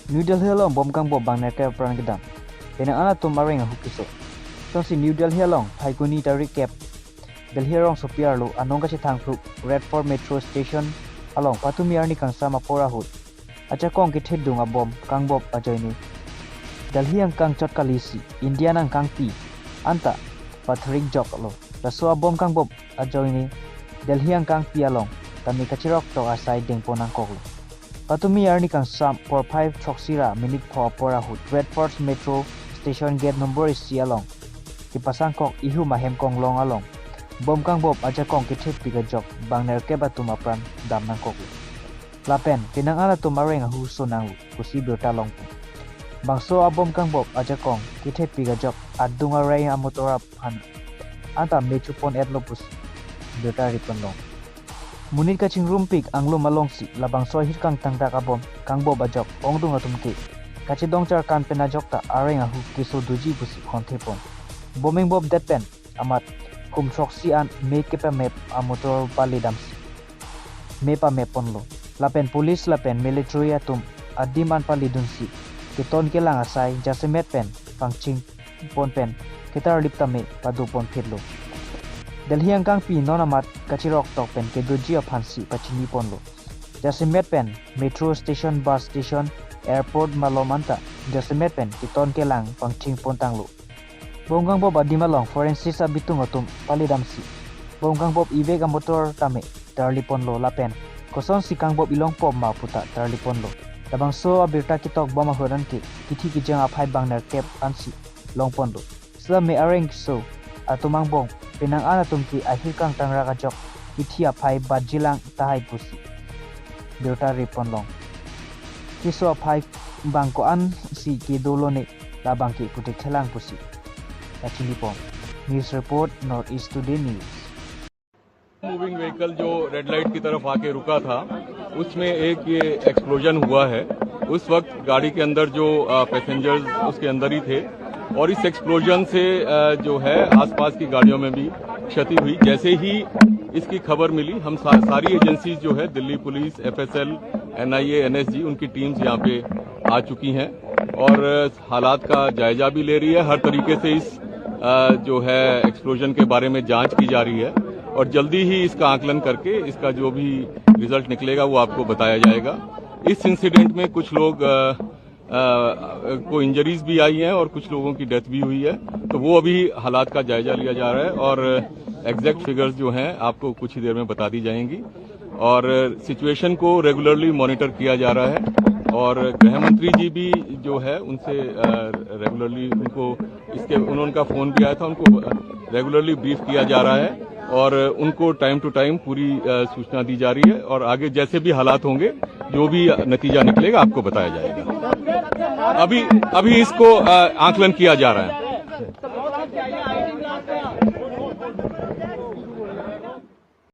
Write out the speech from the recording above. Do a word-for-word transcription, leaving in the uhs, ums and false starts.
New Delhi along bom kangbop bang nerkep apran kedam. Penang an atum areng ahu keso. Sonsi New Delhi along Phaiguni tarik kep Delhi rongsopi arlo anong kachethang phrup Red Fort Metro Station along patumi arni kangsam apor ahut ajakong kethedung abom kangbop ajoine Delhi angkang chot kalisi India nangkangpi anta pathrik joklo. Laso abom kangbop ajoine Delhi angkangpi along tame kachirok tok asai dengpon nangkoklo. Patumi arni kangsam porphai throksi ra minute pho apor ahut Red Fort Metro Station gate number isi along kepasangkok ihum ahem konglong along bom kangbop ajakong kethepik ajok bang nerkep atum apran dam nangkoklo. Lapen penang an atum areng ahu so nanglo pusi birta longpo. Bangso abom kangbop ajakong kethepik ajok adung areng amotor aphan anta me chupon etlo pusi birta ripon long. Monit kachingrumpik anglum alongsi labangso ahirkang tangrak abom kangbop ajok ongdung atum ke kachedong charkan pen ajok ta areng ahu keso doji pusi konthepon. Bom engbop det pen amat kum throksi an me kepamep amotor palidamsi me pamep ponlo. Lapen police lapen military atum adim an palidunsi keton kelang asai jasemet pen pangching pon pen ketarlip tame pado pon phitlo. Delhi angkangpi non amat kachirok tok pen kedoji aphansi pachini ponlo. Jasemet pen metro station, bus station, airport malom anta jasemet pen keton kelang pangching pon tanglo. Bom kangbop adim along forensic abitung atum palidamsi bom kangbop ivek amotor tame tarlip ponlo lapen kosonsi kangbop ilongpom ma puta tarlip ponlo. Labangso abirta ketok bom ahut anke kithi kijang aphai bang nerkep ansi longponlo. Sitame areng keso atum angbong penang an atum ke ahirkang tangrak ajok kithi aphai batjilang tahai pusi birta ripon long. Keso aphai bang ko-ansi kedo lone labang ke puthek thelang pusi kachinipon. News report, North East Today News. Moving vehicle जो red light की तरफ आके रुका था, उसमें एक ये एक्सप्लोजन हुआ है। उस वक्त गाड़ी के अंदर जो पैसेंजर्स उसके अंदर ही थे और इस एक्सप्लोजन से अ, जो है आसपास की गाड़ियों में भी क्षति हुई। जैसे ही इसकी खबर मिली, हम सा, सारी एजेंसीज जो है, Delhi police, FSL, NIA, NSG, उनकी टीम्स यहाँ पे आ चुकी हैं और हालात का जायजा भी ले रही है। हर तरीके से इस अ, जो है एक्सप्लोजन के बारे में जांच की जा रही है और जल्दी ही इसका आकलन करके इसका जो भी रिजल्ट निकलेगा वो आपको बताया जाएगा। इस इंसिडेंट में कुछ लोग अ, अ, को इंजरीज भी आई हैं और कुछ लोगों की डेथ भी हुई है, तो वो अभी हालात का जायजा लिया जा रहा है और एग्जैक्ट फिगर्स जो हैं आपको कुछ ही देर में बता दी जाएंगी। और सिचुएशन को रेगुलरली मॉनिटर किया जा रहा है और गृह मंत्री जी भी जो है उनसे रेगुलरली उनको इसके उन्होंने का फ़ोन भी आया था, उनको रेगुलरली ब्रीफ किया जा रहा है और उनको टाइम टू टाइम पूरी अ, सूचना दी जा रही है और आगे जैसे भी हालात होंगे, जो भी नतीजा निकलेगा, आपको बताया जाएगा। अभी अभी इसको अ, आकलन किया जा रहा है।